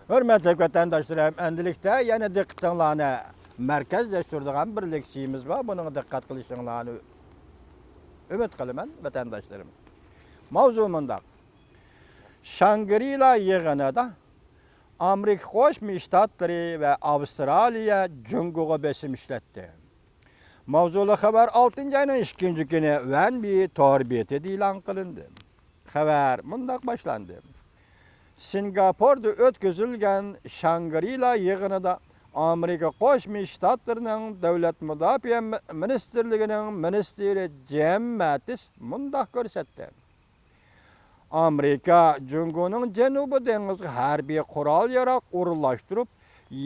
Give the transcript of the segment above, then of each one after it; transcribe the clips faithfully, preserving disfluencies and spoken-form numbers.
ھۆرمەتلىك ۋەتەنداشلىرىم، ئەمدىلىكتە يەنە دىققىتىڭلارنى مەركەزلەشتۈرىدىغان بىر لېكسىيىمىز بار. بۇنىڭغا دىققەت قىلىشىڭلارنى ئۈمىد قىلىمەن، ۋەتەنداشلىرىم. ماۋزۇ مۇنداق. شانگرىلا يىغىنىدا ئامېرىكا قوشما شتاتلىرى ۋە ئاۋسترالىيە جۇڭگوغا بېسىم ئىشلەتتى. ماۋزۇلۇق خەۋەر ئالتىنچى ئاينىڭ ئىككىنچى كۈنى ۋەنبى تور بېتىدە ئېلان قىلىندى. خەۋەر مۇنداق باشلاندى. سىنگاپوردا ئۆتكۈزۈلگەن شانگرىلا يىغىنىدا ئامېرىكا قوشما شتاتلىرىنىڭ دۆلەت مۇداپىئە مىنىستىرلىكىنىڭ مىنىستىرى جېم ماتىس مۇنداق كۆرسەتتى. ئامېرىكا جۇڭگونىڭ جەنۇبىي دېڭىزغا ھەربىي قورال-ياراغ ئورۇنلاشتۇرۇپ،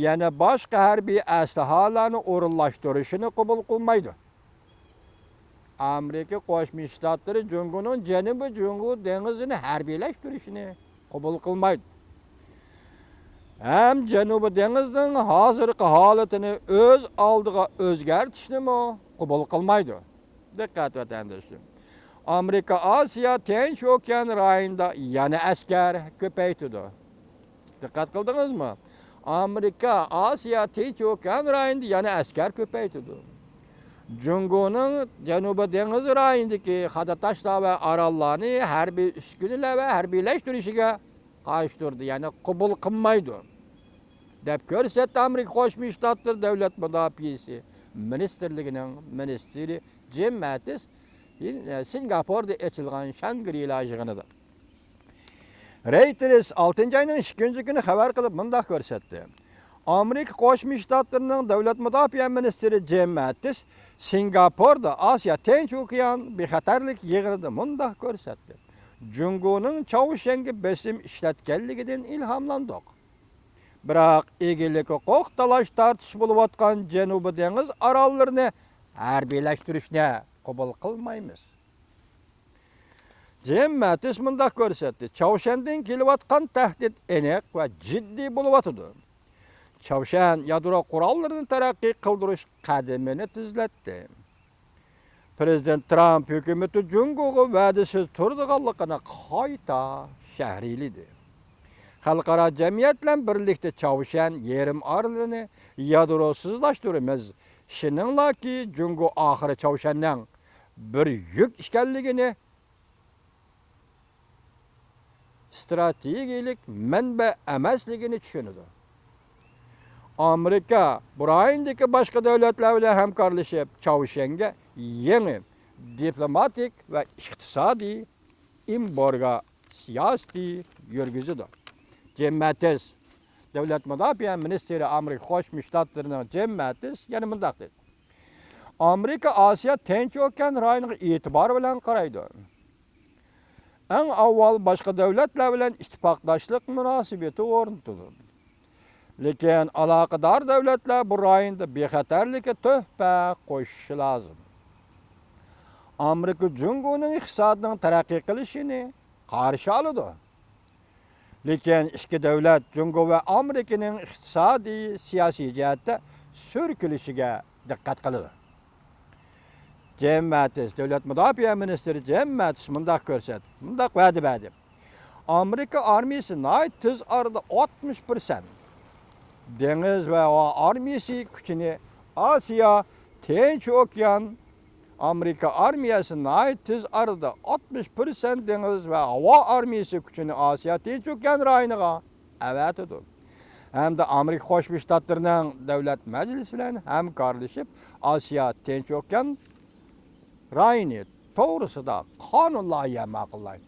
يەنە باشقا ھەربىي ئەسلىھەلەرنى ئورۇنلاشتۇرۇشىنى قوبۇل قىلمايدۇ. ئامېرىكا قوشما شتاتلىرى جۇڭگونىڭ جەنۇبىي جۇڭگو دېڭىزىنى ھەربىيلەشتۈرۈشىنى قوبۇل قىلمايدۇ. ھەم جەنۇبىي دېڭىزنىڭ ھازىرقى ھالىتىنى ئۆز ئالدىغا ئۆزگەرتىشنىمۇ قوبۇل قىلمايدۇ. دىققەت، ۋەتەنداشلىرىم! ئامېرىكا ئاسىيا تىنچ ئوكيان رايونىدا يەنە ئەسكەر كۆپەيتىدۇ. دىققەت قىلدىڭىزمۇ؟ ئامېرىكا ئاسىيا تىنچ ئوكيان رايونىدا يەنە ئەسكەر كۆپەيتىدۇ. جۇڭگونىڭ جەنۇبىي دېڭىز رايونىدىكى خادا تاشلار ۋە ئاراللارنى ھەربىي ئۈسكۈنىلەر ۋە ھەربىيلەشتۈرۈشىگە قارشى تۇرىدۇ، يەنى قوبۇل قىلمايدۇ، دەپ كۆرسەتتى ئامېرىكا قوشما شتاتلىرى دۆلەت مۇداپىئەسى مىنىستىرلىكىنىڭ مىنىستىرى جېم ماتىس سىنگاپوردا ئېچىلغان شانگرىلا يىغىنىدا. رېيتېرس ئالتىنچى ئاينىڭ ئىككىنچى كۈنى خەۋەر قىلىپ مۇنداق كۆرسەتتى. ئامېرىكا قوشما شتاتلىرىنىڭ دۆلەت مۇداپىئە مىنىستىرى جېم ماتىس سىنگاپوردا ئاسىيا تىنچ ئوكيان بىخەتەرلىك يىغىنىدا مۇنداق كۆرسەتتى. جۇڭگونىڭ چاۋشيەنگە بېسىم ئىشلەتكەنلىكىدىن ئىلھاملاندۇق. بىراق ئىگىلىك ھوقۇق تالاش-تارتىش بولۇۋاتقان جەنۇبىي دېڭىز ئاراللىرىنى ھەربىيلەشتۈرۈشنى قوبۇل قىلمايمىز. جېم ماتىس مۇنداق كۆرسەتتى، چاۋشيەندىن كېلىۋاتقان تەھدىت ئېنىق ۋە جىددىي بولۇۋاتىدۇ. چاۋشيەن يادرو قوراللىرىنى تەرەققىي قىلدۇرۇش قەدىمىنى تېزلەتتى. پىرېزىدېنت ترامپ ھۆكۈمىتى جۇڭگوغا ۋەدىسىز تۇرىدىغانلىقىنى قايتا شەھىرىلىدى. خەلقئارا جەمئىيەت بىلەن بىرلىكتە چاۋشيەن يېرىم ئارىلىنى يادروسىزلاشتۇرىمىز. ئىشىنىڭلاركى، جۇڭگو ئاخىرى چاۋشيەننىڭ بىر يۈك ئىكەنلىكىنى ئىستراتېگىيەلىك مەنبە ئەمەسلىكىنى چۈشىنىدۇ. ئامېرىكا بۇ رايوندىكى باشقا دۆلەتلەر بىلەن ھەمكارلىشىپ، چاۋشيەنگە يېڭى دىپلوماتىك ۋە ئىقتىسادىي ئېمبارگو سىياسىتى يۈرگۈزىدۇ. جېم ماتىس، دۆلەت مۇداپىئە مىنىستىرى ئامېرىكا قوشما شتاتلىرىنىڭ جېم ماتىس يەنە مۇنداق دېدى. ئامېرىكا ئاسىيا تىنچ ئوكيان رايونىغا ئېتىبار بىلەن قارايدۇ. ئەڭ ئاۋۋال باشقا دۆلەتلەر بىلەن ئىتتىپاقداشلىق مۇناسىۋىتى ئورنىتىدۇ. لېكىن ئالاقىدار دۆلەتلەر بۇ رايوندا بىخەتەرلىككە تۆھپە قوشۇشى لازىم. ئامېرىكا جۇڭگونىڭ ئىقتىسادىنىڭ تەرەققىي قىلىشىنى قارشى ئالىدۇ. لېكىن ئىككى دۆلەت جۇڭگو ۋە ئامېرىكىنىڭ ئىقتىسادىي، سىياسىي جەھەتتە سۈركىلىشىگە دىققەت قىلىدۇ. جېم ماتىس، دۆلەت مۇداپىئە مىنىستىرى جېم ماتىس مۇنداق كۆرسەت، مۇنداق ۋەدە بەردى. ئامېرىكا ئارمىيىسى ناھايىتى تېز ئارىدا ئاتمىش پىرسەنت دېڭىز ۋە ھاۋا ئارمىيىسى كۈچىنى ئاسىيا تىنچ ئوكيان ئامېرىكا ئارمىيەسى ناھايىتى تېز ئارىدا ئاتمىش پىرسەنت دېڭىز ۋە ھاۋا ئارمىيەسى كۈچىنى ئاسىيا تىنچ ئوكيان رايونىغا ئەۋەتىدۇ. ھەمدە ئامېرىكا قوشما شتاتلىرىنىڭ دۆلەت مەجلىسى بىلەن ھەمكارلىشىپ، ئاسىيا تىنچ ئوكيان رايونى توغرىسىدا قانۇن لايىھە ماقۇللايدۇ.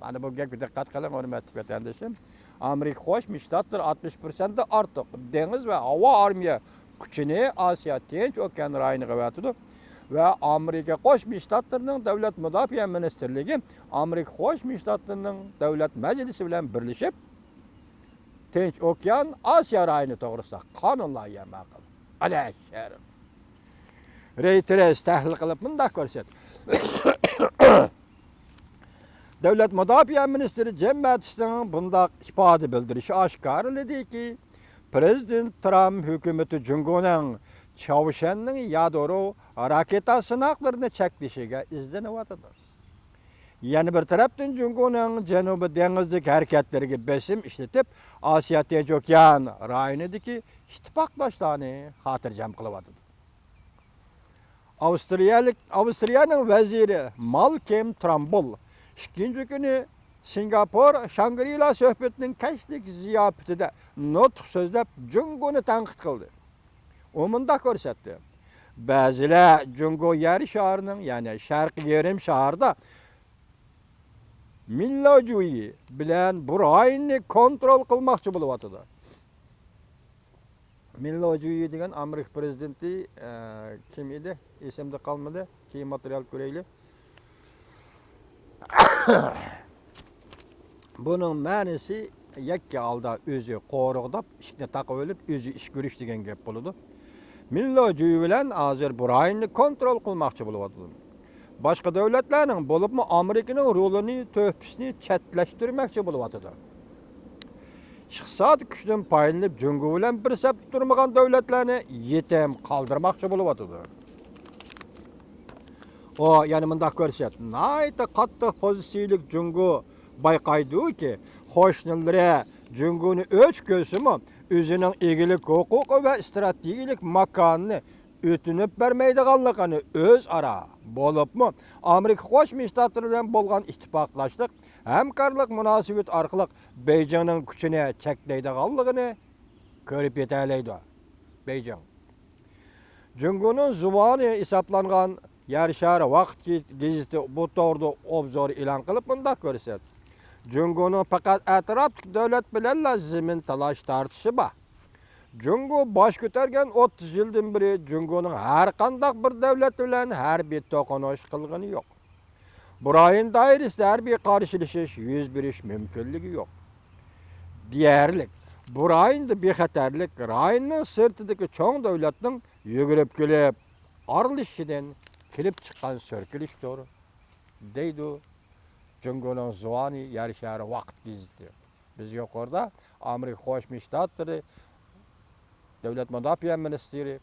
مانا بۇ گەپكە دىققەت قىلىڭ، ھۆرمەتلىك ۋەتەندىشىم. ئامېرىكا قوشما شتاتلىرى ئاتمىش پىرسەنتتىن ئارتۇق دېڭىز ۋە ھاۋا ئارمىيە كۈچىنى ئاسىيا تىنچ ئوكيان رايونىغا ئەۋەتىدۇ ۋە ئامېرىكا قوشما شتاتلىرىنىڭ دۆلەت مۇداپىئە مىنىستىرلىكى ئامېرىكا قوشما شتاتلىرىنىڭ دۆلەت مەجلىسى بىلەن بىرلىشىپ، تىنچ ئوكيان ئاسىيا رايونى توغرىسىدا قانۇن لايىھە ماقۇل. ئەلەشەر. رېيتېرس تەھلىل قىلىپ مۇنداق كۆرسەتتى. دۆلەت مۇداپىئە مىنىستىرى جېم ماتىسنىڭ بۇنداق ئىپادە بىلدۈرۈشى ئاشكارىلىدىكى، پىرېزىدېنت ترامپ ھۆكۈمىتى جۇڭگونىڭ چاۋشيەننىڭ يادرو راكېتا سىناقلىرىنى چەكلىشىگە ئىزدىنىۋاتىدۇ. يەنە بىر تەرەپتىن، جۇڭگونىڭ جەنۇبىي دېڭىزدىكى ھەرىكەتلىرىگە بېسىم ئىشلىتىپ، ئاسىيا تىنچ ئوكيان رايونىدىكى ئىتتىپاقداشلارنى خاتىرجەم قىلىۋاتىدۇ. ئاۋسترىيەلىك، ئاۋسترىيەنىڭ ۋەزىرى مالكېم ترامبول ئىككىنچى كۈنى سىنگاپور شاڭگرىلا سۆھبىتىنىڭ كەچلىك زىياپىتىدە نۇتۇق سۆزلەپ، جۇڭگونى تەنقىد قىلدى. ئۇ مۇنداق كۆرسەتتى: بەزىلەر جۇڭگو يەر شارىنىڭ، يەنى شەرقىي يېرىم شاردا مىنلو جۇيى بىلەن بۇ رايوننى كونترول قىلماقچى بولۇۋاتىدۇ. مىنلو جۇيى دېگەن ئامېرىكا پرېزىدېنتى، ئە، كىم ئىدى؟ ئېسىمدە قالمىدى. كېيىن ماتېرىيال كۆرەيلى. بۇنىڭ مەنىسى يەككە ھالدا ئۆزى قورۇقداپ، ئىشىكنى تاقىۋېلىپ، ئۆزى ئىش كۆرۈش دېگەن گەپ بولىدۇ. مىنلو جۇيى بىلەن ھازىر بۇ رايوننى كونترول قىلماقچى بولۇۋاتىدۇ. باشقا دۆلەتلەرنىڭ، بولۇپمۇ ئامېرىكىنىڭ رولىنى، تۆھپىسىنى چەتلەشتۈرمەكچى بولۇۋاتىدۇ. ئىقتىسادىي كۈچتىن پايدىلىنىپ، جۇڭگو بىلەن بىر سەپتە تۇرمىغان دۆلەتلەرنى يېتىم قالدۇرماقچى بولۇۋاتىدۇ. ئۇ يەنە مۇنداق كۆرسەت، ناھايىتى قاتتىق پوزىتسىيىلىك جۇڭگو بايقايدۇكى، قوشنىلىرى جۇڭگونى ئۆچ كۆرسىمۇ، ئۆزىنىڭ ئىگىلىك ھوقۇقى ۋە ئىستراتېگىيىلىك ماكانىنى ئۆتۈنۈپ بەرمەيدىغانلىقىنى ئۆزئارا، بولۇپمۇ ئامېرىكا قوشما شتاتلىرى بىلەن بولغان ئىتتىپاقداشلىق، ھەمكارلىق مۇناسىۋىتى ئارقىلىق بېيجىڭنىڭ كۈچىنى چەكلەيدىغانلىقىنى كۆرۈپ يېتەلەيدۇ. بېيجىڭ. جۇڭگونىڭ زۇۋانى ھېسابلانغان يەر شارى ۋاقىت گېزىتى بۇ توغرىدا ئوبزور ئېلان قىلىپ مۇنداق كۆرسەت، جۇڭگونىڭ پەقەت ئەتراپتىكى دۆلەت بىلەنلا زېمىن تالاش تارتىشى بار. جۇڭگو باش كۆتەرگەن ئوتتۇز يىلدىن بېرى جۇڭگونىڭ ھەر قانداق بىر دۆلەت بىلەن ھەربىي توقۇنۇش قىلغىنى يوق. بۇ رايون دائىرىسىدە ھەربىي قارشىلىشىش يۈز بېرىش مۇمكىنلىكى يوق. دېيەرلىك، بۇ رايوندا بىخەتەرلىك رايوننىڭ سىرتىدىكى چوڭ دۆلەتنىڭ يۈگۈرۈپ كېلىپ ئارىلىشىشىدىن كېلىپ چىققان سۈركىلىشتۇر، دەيدۇ جۇڭگونىڭ زۇۋانى يەر شارى ۋاقىت گېزىتى. بىز يۇقىرىدا ئامېرىكا قوشما شتاتلىرى دۆلەت مۇداپىئە مىنىستىرى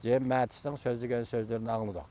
جىم ماتىسنىڭ سۆزلىگەن سۆزلىرىنى ئاڭلىدۇق.